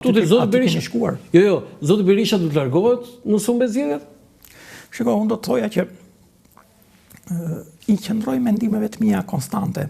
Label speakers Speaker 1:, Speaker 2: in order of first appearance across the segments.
Speaker 1: Statuti zoti Berisha
Speaker 2: shkuar.
Speaker 1: Jo, jo, zoti Berisha do të largohet nëse humbet zgjedhjet?
Speaker 2: Shiko, unë do të thoja që i qëndroj mendimeve të mia konstante.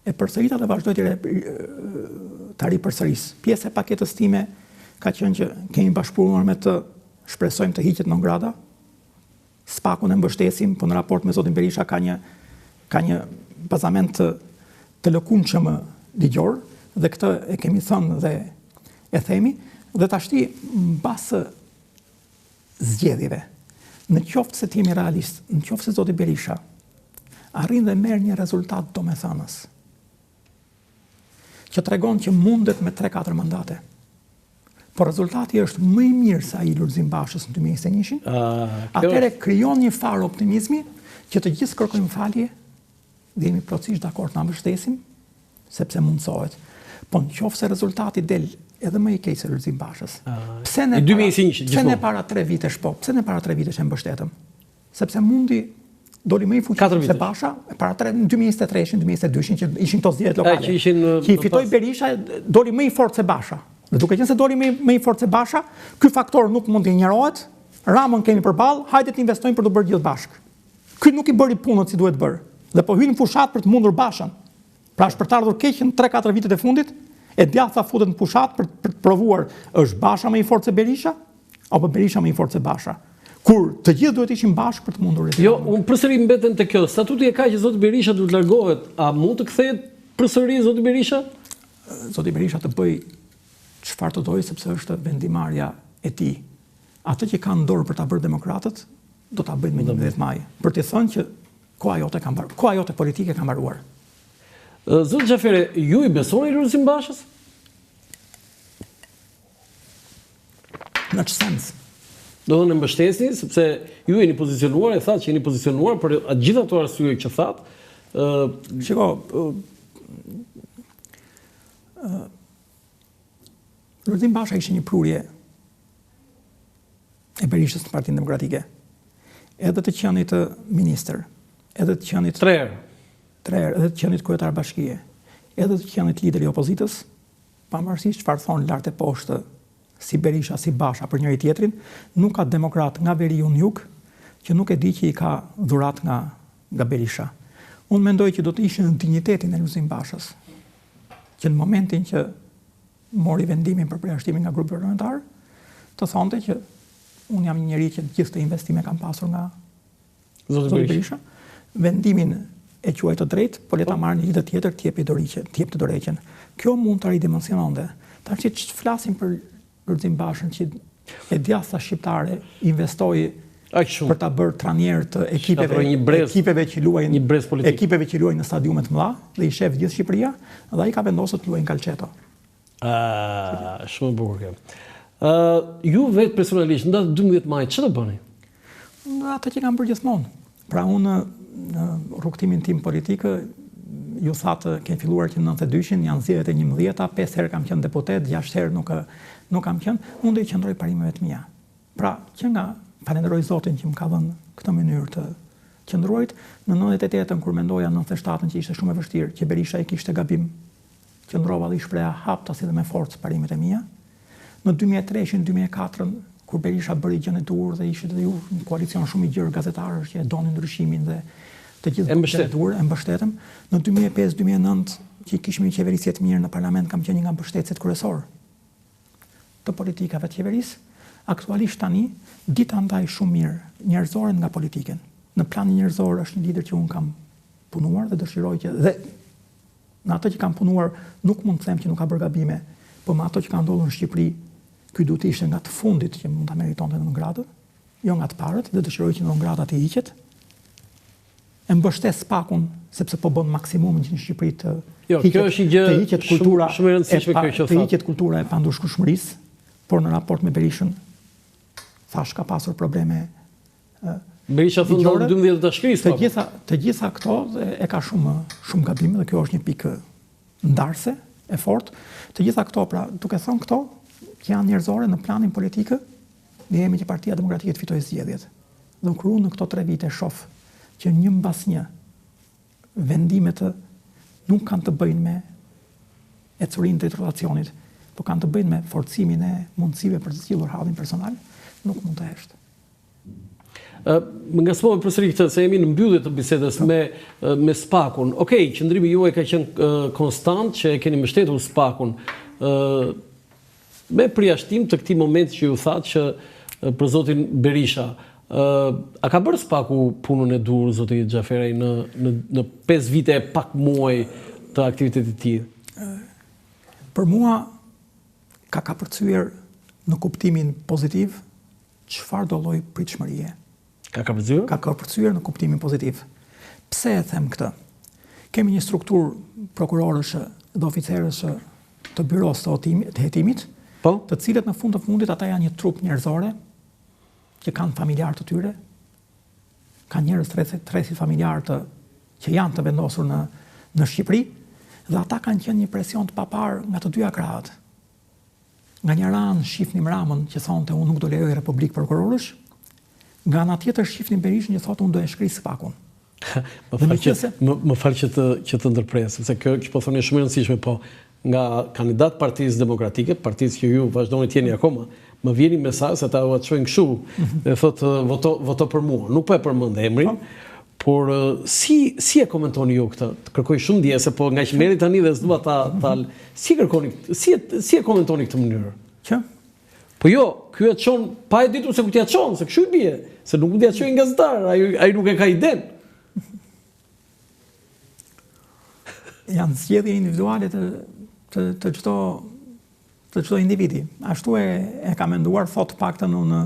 Speaker 2: E përsërita dhe vazhdoj të ta ripërsëris. Pjesë e paketës time ka qenë që kemi bashkëpunuar me të, shpresojmë të hiqet non grata. SPAK-un e mbështesim, po në raport me zotin Berisha ka një ka një bazament të të lëkundshëm ligjor dhe këtë e kemi thënë dhe e themi dhe tashti mbas zgjedhjeve. Në qoftë se të jemi realist, në qoftë se zoti Berisha arrin dhe merr një rezultat domethënës, që tregon që mundet me 3-4 mandate, por rezultati është më i mirë se ai i Lulzim Bashës në 2021-shin, atëherë krijon një farë optimizmi që të gjithë kërkojmë falje dhe jemi plotësisht dakord na mbështesim, sepse mundësohet. Po në qoftë se rezultati del edhe më i keq se Lulzim Bashës. Pse ne para, pse ne para 3 vitesh po, pse ne para 3 vitesh e mbështetëm? Sepse mundi doli më i fuqishëm se Basha para 3 në 2023-shin, 2022-shin që ishin këto zgjedhjet lokale.
Speaker 1: Që ishin
Speaker 2: që i fitoi Berisha, doli më i fortë se Basha. Dhe duke qenë se doli më më i fortë se Basha, ky faktor nuk mund të injorohet. Ramën kemi përballë, hajde të investojmë për të bërë gjithë bashkë. Ky nuk i bëri punët si duhet bërë dhe po hyn në fushatë për të mundur Bashën. Pra është për të ardhur keq në 3-4 vitet e fundit, e djathta futet në fushatë për, për të provuar është Basha më i fortë se Berisha apo Berisha më i fortë se Basha. Kur të gjithë duhet të ishin bashkë për të mundur
Speaker 1: Jo, unë përsëri mbetem te kjo. Statuti e ka që zoti Berisha duhet të largohet. A mund të kthehet përsëri zoti Berisha?
Speaker 2: Zoti Berisha të bëjë çfarë të dojë sepse është vendimarrja e tij. Atë që kanë në dorë për ta bërë demokratët, do ta bëjnë më 11 maj, për t'i thënë që koha jote ka mbaruar, koha jote politike ka mbaruar.
Speaker 1: Zoti Xhaferi, ju i besoni Lulzim Bashës?
Speaker 2: Në ç'sens?
Speaker 1: Do të mbështesni sepse ju jeni pozicionuar, e thatë që jeni pozicionuar për të gjitha ato arsye që thatë.
Speaker 2: Ë, shiko, ë Lulzim Basha ishte një prurje e Berishës në Partinë Demokratike. Edhe të qenit ministër, edhe të qenit
Speaker 1: tre herë,
Speaker 2: tre herë, edhe të qenit kryetar bashkie, edhe të qenit lider i opozitës, pavarësisht çfarë thonë lart e poshtë si Berisha si Basha për njëri tjetrin, nuk ka demokrat nga veriu në jug që nuk e di që i ka dhuratë nga nga Berisha. Unë mendoj që do të ishte në dinjitetin e Lulzim Bashës, që në momentin që mori vendimin për përjashtimin nga grupi parlamentar, të thonte që unë jam një njeri që gjithë këtë investime kam pasur nga
Speaker 1: Zoti Berisha.
Speaker 2: Vendimin e quaj të drejtë, po le ta po. marrë një lider tjetër të jepi dorëheqjen, të jepte dorëheqjen. Kjo mund ta ridimensiononte. Tash që të flasim për Lulzim Bashën që e djathta shqiptare investoi
Speaker 1: Aq shumë.
Speaker 2: për ta bërë trajner të ekipeve,
Speaker 1: një brez,
Speaker 2: ekipeve që luajnë
Speaker 1: një brez
Speaker 2: politik. Ekipeve që luajnë në stadiume të mëdha dhe i shef gjithë Shqipëria dhe ai ka vendosur të luajë në
Speaker 1: kalçeto. Ah, shumë e bukur kjo. Ë, uh, ju vetë personalisht në datën 12 maj ç'do bëni?
Speaker 2: Në atë që kam bërë gjithmonë. Pra unë në rrugëtimin tim politik ju thatë kemi filluar që në 92-shin, janë zgjedhjet e 11-ta, 5 herë kam qenë deputet, 6 herë nuk nuk kam qenë, unë do i qëndroj parimeve të mia. Pra, që nga falenderoj Zotin që më ka dhënë këtë mënyrë të qëndruarit, në 98-ën kur mendoja 97-ën që ishte shumë e vështirë, që Berisha i kishte gabim, qëndrova dhe i shpreha haptas dhe me forcë parimet e mia. Në 2003-shin, 2004-ën, kur Berisha bëri gjënë e duhur dhe ishit edhe ju një koalicion shumë i gjerë gazetarësh që e donin ndryshimin dhe të gjithë
Speaker 1: e mbështetën.
Speaker 2: E duhur, e mbështetëm. Në 2005-2009, që kishim një qeverisje të mirë në parlament, kam qenë një nga mbështetësit kryesor të politikave të qeverisë. Aktualisht tani di ta ndaj shumë mirë njerëzoren nga politikën. Në planin njerëzor është një lider që unë kam punuar dhe dëshiroj që dhe Në atë që kam punuar nuk mund të them që nuk ka bërë gabime, por me ato që ka ndodhur në Shqipëri, ky duhet të ishte nga të fundit që mund ta meritonte non gratën, jo nga të parët dhe dëshiroj që non grata të hiqet. E mbështes SPAK-un sepse po bën maksimumin që në Shqipëri
Speaker 1: të jo, hiqet, kjo është një gjë
Speaker 2: të hiqet kultura
Speaker 1: shumë, shumë e rëndësishme kjo që
Speaker 2: Të hiqet kultura e pandëshkueshmërisë, por në raport me Berishën thash ka pasur probleme
Speaker 1: Berisha thonë në 12 do ta shkrijë
Speaker 2: Të gjitha të gjitha këto dhe e ka shumë shumë gabim dhe kjo është një pikë ndarëse e fortë. Të gjitha këto pra, duke thënë këto që janë njerëzore në planin politik, ne jemi që Partia Demokratike të fitojë zgjedhjet. Dhe kur unë në këto tre vite shoh që një mbas një vendimet nuk kanë të bëjnë me ecurinë drejt rotacionit. po kanë të bëjnë me forcimin e mundësive për të zgjidhur hallin personal, nuk mund të hesht.
Speaker 1: Ë, më ngacmove përsëri këtë se jemi në mbyllje të bisedës po. me me SPAK-un. Okej, qëndrimi juaj ka qenë konstant që e keni mbështetur SPAK-un. Ë me përjashtim të këtij momenti që ju thatë që për zotin Berisha, ë a ka bërë SPAK-u punën e duhur zoti Xhaferaj në në në 5 vite e pak muaj të aktivitetit të
Speaker 2: tij? Për mua ka kapërcyer në kuptimin pozitiv çfarëdo lloj pritshmërie.
Speaker 1: Ka kapërcyer?
Speaker 2: Ka kapërcyer në kuptimin pozitiv. Pse e them këtë? Kemi një strukturë prokurorësh dhe oficerësh të byrosë të hetimit, të hetimit, po? të cilët në fund të fundit ata janë një trupë njerëzore që kanë familjarë të tyre, kanë njerëz të rrethit, rrethit familjar të që janë të vendosur në në Shqipëri dhe ata kanë qenë një presion të paparë nga të dyja krahët. Nga njëra anë shifnim Ramën që thonte unë nuk do lejoj republikë prokurorësh, nga ana tjetër shifnim Berishën që thotë unë do e shkrij
Speaker 1: SPAK-un. Më fal që më, më fal që të që të ndërpres, sepse kjo që po thoni është shumë e rëndësishme, po nga kandidatë të Partisë Demokratike, partisë që ju vazhdoni të jeni akoma, më vjen një mesazh se ata ua çojnë kështu mhm. dhe thotë voto voto për mua. Nuk po e përmend emrin, po. Por si si e komentoni ju këtë? Të kërkoj shumë ndjesë, po ngaqë merri tani dhe s'dua ta ta si e kërkoni si e si e komentoni këtë mënyrë?
Speaker 2: Që?
Speaker 1: Po jo, ky e çon pa e ditur se ku t'ia çon, se kështu i bie, se nuk mund t'ia çojë një gazetar, ai ai nuk e ka idenë.
Speaker 2: Janë zgjedhje individuale të të të çdo të çdo individi. Ashtu e e ka menduar, thotë të paktën unë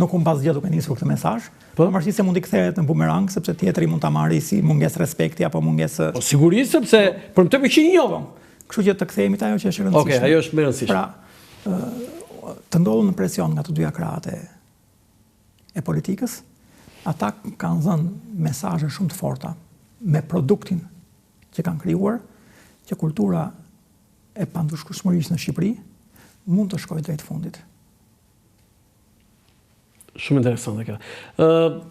Speaker 2: nuk humb asgjë duke nisur këtë mesazh. Po pavarësisht se mund t'i kthehet në bumerang, sepse tjetri mund ta marrë si mungesë respekti apo
Speaker 1: mungesë Po sigurisht sepse po. për më tepër që i njoh.
Speaker 2: Po. Kështu që të kthehemi te ajo që është e rëndësishme.
Speaker 1: Okej, okay, ajo është më e rëndësishme.
Speaker 2: Pra, të ndodhur në presion nga të dyja krahët e e politikës, ata kanë dhënë mesazhe shumë të forta me produktin që kanë krijuar, që kultura e pandëshkueshmërisë në Shqipëri mund të shkojë drejt fundit.
Speaker 1: Shumë interesante kjo. Ë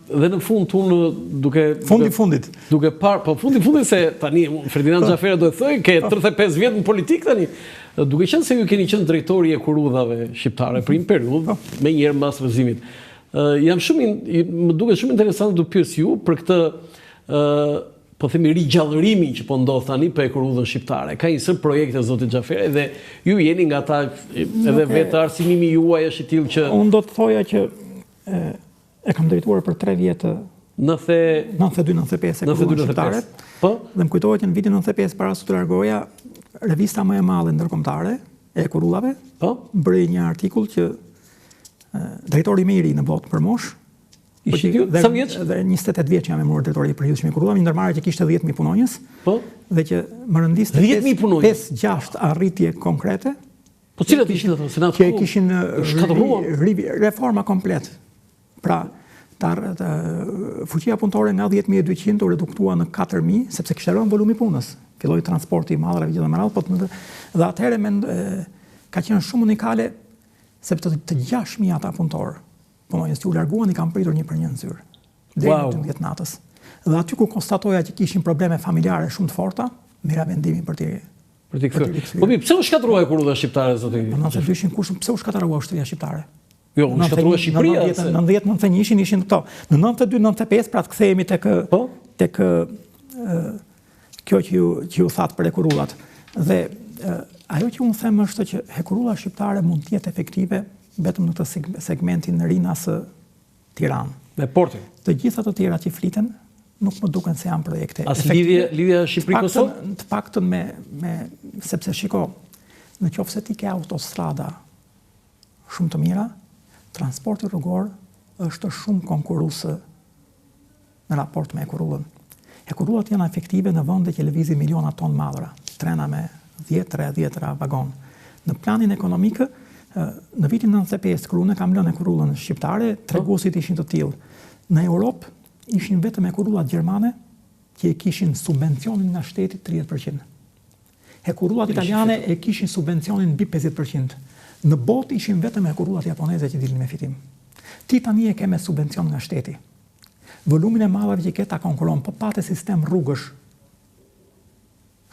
Speaker 1: dhe në fund unë duke
Speaker 2: fundi fundit.
Speaker 1: Duke parë, po fundi fundit se tani Ferdinand po. Xhaferaj do të thojë ke 35 po. vjet në politikë tani. Duke qenë se ju keni qenë drejtori i hekurudhave shqiptare për një periudhë, po. menjëherë mbas rrëzimit. Ë jam shumë më duket shumë interesante të pyes ju për këtë ë po themi rigjallërimin që po ndodh tani për hekurudhën shqiptare. Ka një sërë projekte zoti Xhaferaj dhe ju jeni nga ata edhe vetë arsimimi juaj është i tillë
Speaker 2: që Unë do të thoja që e, e kam drejtuar për 3 vjet
Speaker 1: 92
Speaker 2: 95 hekurudhën shqiptare.
Speaker 1: Po.
Speaker 2: Dhe më kujtohet që në vitin 95 para se të largoja, revista më e madhe ndërkombëtare e hekurudhave,
Speaker 1: po,
Speaker 2: bëri një artikull që drejtori më i ri në botë për moshë
Speaker 1: Po që ju, sa vjeç?
Speaker 2: Dhe 28 vjeç jam emëruar drejtori i përgjithshëm i hekurudhave, një ndërmarrje që kishte 10000 punonjës.
Speaker 1: Po.
Speaker 2: Dhe që më rendiste
Speaker 1: 10000
Speaker 2: punonjës. 5 6 arritje konkrete.
Speaker 1: Po cilat ishin ato?
Speaker 2: Se na që kishin shkatërruar reforma komplet. Pra, ta, ta fuqia punëtore nga 10200 u reduktua në 4000 sepse kishte rënë volumi i punës. Filloi transporti i mallrave gjithë me radhë, po të, dhe atëherë mend, ka qenë shumë unikale sepse të, të 6000 ata punëtorë Punonjës që u larguan i kam pritur një për një në zyrë. Deri në 12 natës. Dhe aty ku konstatoja që kishin probleme familjare shumë të forta, merrja vendimin për t'i
Speaker 1: për t'i kthyer. Po mirë, pse u shkatërrua hekurudha shqiptare zoti?
Speaker 2: Po 92-shin kush pse u shkatërrua ushtria shqiptare?
Speaker 1: Jo, u shkatërrua Shqipëria.
Speaker 2: Në 90 91-shin ishin këto. Në 92 95 pra të kthehemi tek po? tek kjo që ju që ju thatë për hekurudhat. Dhe ajo që unë them është që hekurudha shqiptare mund të jetë efektive vetëm në këtë segmentin Rinas Tiranë.
Speaker 1: Me portin.
Speaker 2: Të gjitha të tjera që fliten nuk më duken se janë projekte
Speaker 1: As lidhje lidhja Shqipëri
Speaker 2: Kosovë? Të paktën me me sepse shiko, në qoftë se ti ke autostrada shumë të mira, transporti rrugor është shumë konkurrues në raport me hekurudhën. Hekurudhat janë efektive në vende që lëvizin miliona ton mallra, trena me dhjetëra e dhjetëra vagonë. Në planin ekonomik, në vitin 95 kur unë kam lënë hekurudhën shqiptare, po. treguesit ishin të tillë. Në Europë ishin vetëm hekurudhat gjermane që e kishin subvencionin nga shteti 30%. Hekurudhat italiane e kishin subvencionin mbi 50%. Në botë ishin vetëm hekurudhat japoneze që dilnin me fitim. Ti tani e ke me subvencion nga shteti. Volumin e mallrave që ke ta konkurron, po pate sistem rrugësh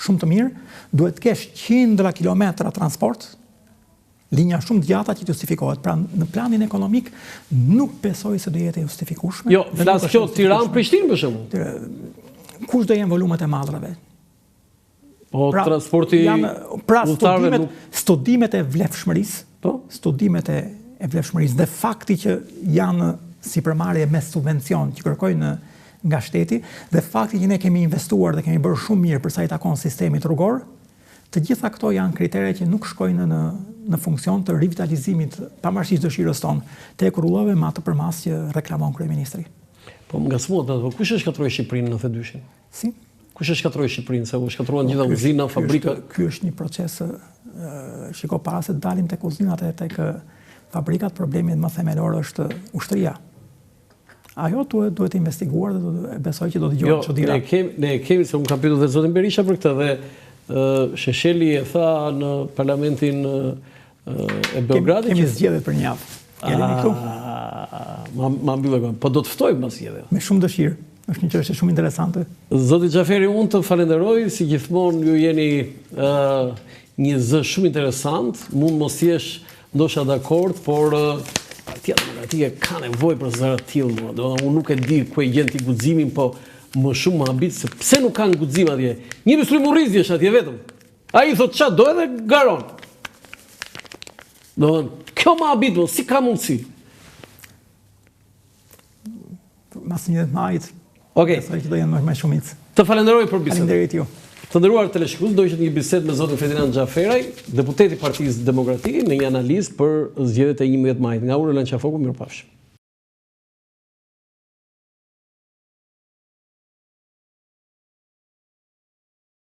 Speaker 2: shumë të mirë, duhet të kesh qindra kilometra transport. Linja shumë të gjata që të justifikohet. Pra në planin ekonomik nuk besoj se do jetë e justifikueshme.
Speaker 1: Jo, flas kjo Tiranë Prishtinë për
Speaker 2: shembull. Kush do jenë volumet e mallrave?
Speaker 1: Po pra, transporti
Speaker 2: janë pra studimet nuk... studimet e vlefshmërisë, po studimet e e vlefshmërisë dhe fakti që janë sipërmarrje me subvencion që kërkojnë nga shteti dhe fakti që ne kemi investuar dhe kemi bërë shumë mirë për sa i takon sistemit rrugor, të gjitha këto janë kritere që nuk shkojnë në në funksion të rivitalizimit pavarësisht dëshirës tonë të hekurudhave me atë përmasë që reklamon kryeministri.
Speaker 1: Po më ngacmuat, po kush e shkatërroi Shqipërinë në 92-shin?
Speaker 2: Si?
Speaker 1: Kush e shkatërroi Shqipërinë, se u shkatërruan gjitha po, uzina, fabrikat?
Speaker 2: Ky është një proces, shiko para se të dalim tek uzinat e tek fabrikat, problemi më themelor është ushtria. Ajo duhet duhet investiguar dhe do të besoj që do të dëgjohen jo,
Speaker 1: çudira. Ne kemi ne kemi se unë kam pyetur dhe zotin Berisha për këtë dhe ë Shesheli e tha në parlamentin e Beogradit.
Speaker 2: Kemi zgjedhjet për një javë. Jeni këtu?
Speaker 1: Ma ma mbyllë gojën. Po do të ftoj mbas
Speaker 2: zgjedhjeve. Me shumë dëshirë. Është një çështje shumë interesante.
Speaker 1: Zoti Xhaferi, unë të falenderoj, si gjithmonë ju jeni ë një zë shumë interesant, mund mos jesh ndoshta dakord, por Partia Demokratike ka nevojë për zëra të tillë, mua. Domethënë unë nuk e di ku e gjen ti guximin, po më shumë më habit se pse nuk kanë guxim atje. Një Myslym Murrizi është atje vetëm. Ai thotë ça do edhe garon. Domethënë, kjo më habit, mo, si ka mundësi?
Speaker 2: Mas 11 majit,
Speaker 1: Okej.
Speaker 2: Besoj që do jenë më me shumicë.
Speaker 1: Të falenderoj për bisedën.
Speaker 2: Faleminderit ju.
Speaker 1: Të nderuar teleshikues, do ishte një bisedë me zotin Ferdinand Xhaferaj, deputet i Partisë Demokratike, në një analizë për zgjedhjet e 11 majit. Nga Roland Qafoku, mirupafshim.